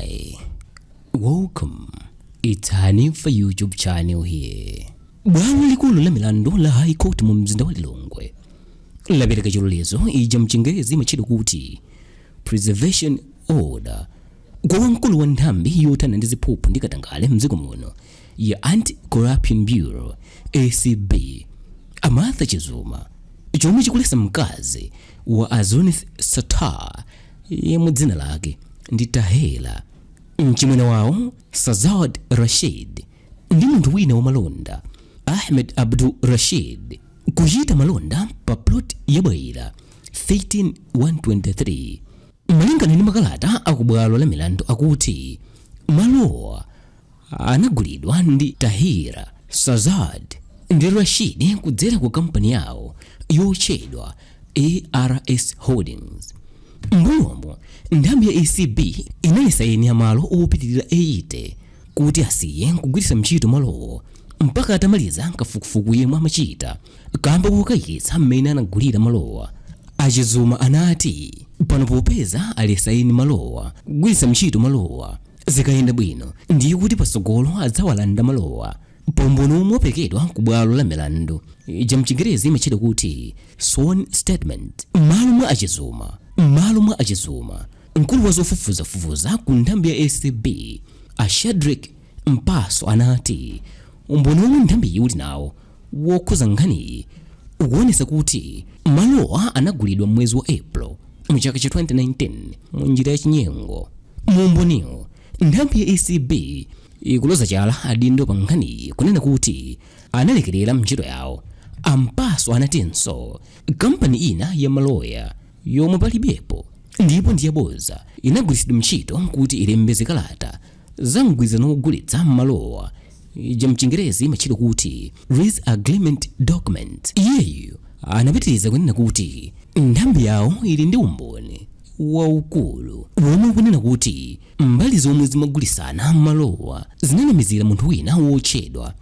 Hi, welcome. It's Hanifa YouTube channel here. Bwalo likulu la milandu la High Court mu mzinda wa Lilongwe lapereka chilolezo ija mchingerezi imatchedwa kuti preservation order kwa wamkulu wa nthambi yothana ndi ziphuphu ndi katangale mdziko muno ya Anti-Corruption Bureau, ACB, a Martha Chizuma, chomwe chikuletsa mkazi wa a Zuneth Sattar yemwe dzina lake ndi Tahera, mchimwene wawo Sazad Rashid ndi munthu wina wamalonda Ahmed Abdul Rashid kuchita malonda pa plot ya Bwaila 13123. Malingana ndi makalata akubwalo la milandu akuti malowa anagulidwa ndi Tahira, Sazad ndi Rashid kudzera ku kampani yawo yotchedwa ARS Holdings. M'mbuyomo nthambi ya ACB inaletsa eni amalo opitirira 80 kuti asiye kugwiritsa ntchito malowo mpaka atamaliza kafukufuku yemwe amachita kamba kokayikitsa mmene anagulira malowa. A Chizuma anati pano popeza aletsa eni malowa kugwiritsa ntchito malowa, zikayenda bwino ndiye kuti patsogolo adzawalanda malowa. Pa umboni omwe waperekedwa ku bwalo la milandu, ija mchingerezi imatchedwa kuti sworn statement, m'malo mwa a Chizuma, mkulu wa zofufuzafufuza ku nthambi ya ACB a Shadrick Mpaso anati umboni omwe nthambiyi uli nawo wokhuza nkhaniyi ukuonetsa kuti malowa anagulidwa mwezi wa April mu chaka cha 2019 mu njira ya chinyengo. Mu umboniwo, nthambi ya ACB ikuloza chala adindo pa nkhaniyi kunena kuti analekerera ntchito yawo. A Mpaso anatinso kampani ina ya maloya yomwe palibepo ndipo ndi yaboza inagwiritsidwa ntchito kuti ilembe zikalata za mgwirizano wogulitsa malowa, ija mchingerezi imatchedwa kuti lease agreement document. Iyeyu anapitiriza kunena kuti nthambi yawo ili ndi umboni waukulu womwe ukunena kuti mbali zomwe zimagulitsana malowa zinanamizira munthu wina wotchedwa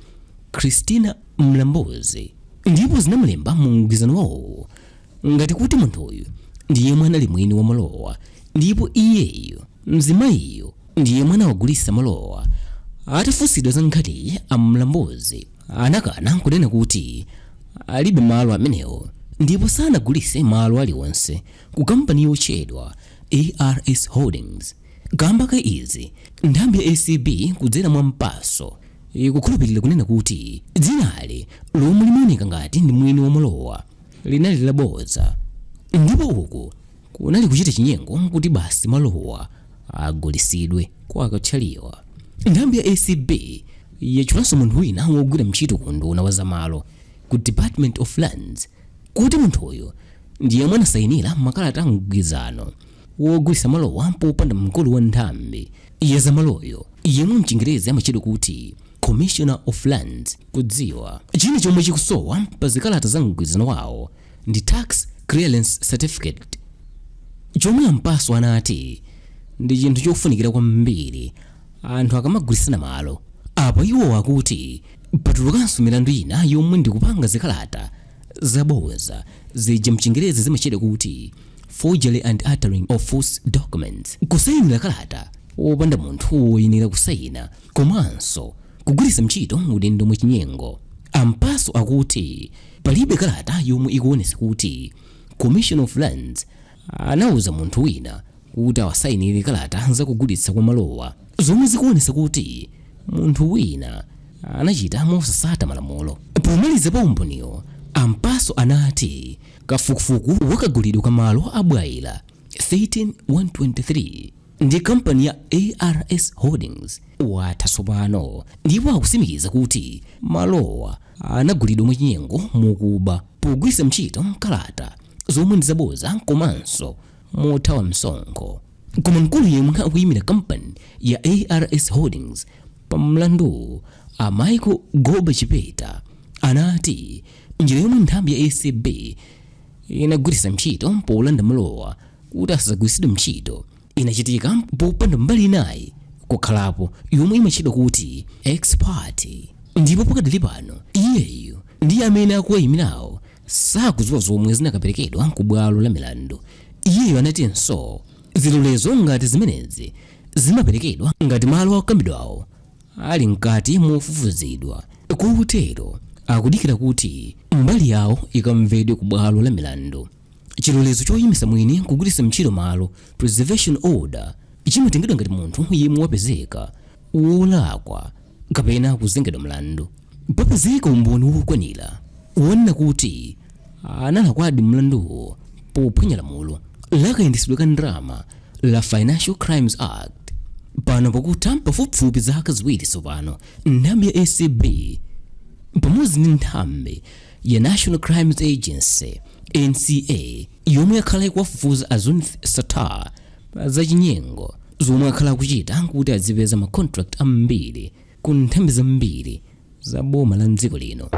Christina Mlambozi ndipo zinamulemba mu mgwirizano wawowo ngati kuti munthuyu ndi yemwe anali mwini wa malowa ndipo iyeyo mzimayiyo ndi yemwe anawagulitsa malowa. Atafunsidwa za nkhaniyi, a Mlambozi anakana kunena kuti alibe malo amenewo ndipo sanagulitse malo aliwonse ku kampani yotchedwa ARS Holdings. Kamba ka izi, nthambi ya ACB kudzera mwa Mpaso ikukhulupirira kunena kuti dzinali lomwe limaoneka ngati ndi mwini wa malowa linali labodza ndipo uku kunali kuchita chinyengo kuti basi malowa agulitsidwe kwa akathyaliwa. Nthambi ya ACB yatchulanso munthu wina wogwira ntchito ku unduna wa zamalo ku Department of Lands kuti munthuyu ndi yemwe anasayinira makalata a mgwirizano wogulitsa malowa popanda mkulu wa nthambi ya zamaloyo, yemwe mchingerezi amatchedwa kuti Commissioner of Lands, kudziwa. China chomwe chikusowa pa zikalata za mgwirizano wawo ndi tax clearance certificate, chomwe a Mpaso anati ndi chinthu chofunikira kwambiri anthu akamagulitsana malo. Apo iwo akuti patulukanso milandu ina yomwe ndikupanga zikalata zaboza, zija mchingerezi zimatchedwa kuti forgery and uttering of false documents, kusayinira kalata wopanda munthu woyenera kusayina, komanso kugwiritsa ntchito udindo mwachinyengo. A Mpaso akuti palibe kalata yomwe ikuonetsa kuti Commission of Lands anauza munthu wina kuti awasayinire kalata zakugulitsa kwa malowa, zomwe zikuonetsa kuti munthu wina anachita mosasata malamulo. Pomaliza pa umboniwo, a Mpaso anati kafukufuku wakagulidwe ka malo a Bwaila 13123 ndi kampani ya ARS Holdings watha tsopano ndipo akutsimikiza kuti malowa anagulidwa mwachinyengo, mukuba, pogwiritsa ntchito kalata zomwe ndi zaboza komanso mothawa msonkho. Koma mkulu yemwe akuyimira kampani ya ARS Holdings pa mlandu, a Michael Goba Chipeta, anati njira yomwe nthambi ya ACB inagwiritsa ntchito polanda malowa kuti asadzagwiritsidwe ntchito inachitika popanda mbali inayi kukhalapo yomwe imatchedwa kuti ex parte, ndipo pakadali pano iyeyu ndi amene akuwayimirawo sakudziwa zomwe zinakaperekedwa ku bwalo la milandu. Iyeyo anatinso zilolezo ngati zimenezi Zimaperekedwa ngati malo akukambidwawo ali mkati mofufuzidwa, kotero akudikira kuti mbali yawo ikamvedwe ku bwalo la milandu. Chilolezo choyimisa mwini kugwiritsa ntchito malo, preservation order, chimatengedwa ngati munthu yemwe wapezeka wolakwa kapena kuzengedwa mlandu papezeka umboni wokwanira wonena kuti analakwadi mlanduwo pophwanya lamulo lakayendetsedwe ka ndalama la Financial Crimes Act. Pano pakutha pafupifupi zaka 2 tsopano nthambi ya ACB pamodzi ndi nthambi ya National Crimes Agency, NCA, yomwe yakhala ikuwafufuza a Zuneth Sattar zachinyengo zomwe akhala akuchita kuti azipeza ma contract ambiri ku nthambi zambiri za boma la mdziko lino.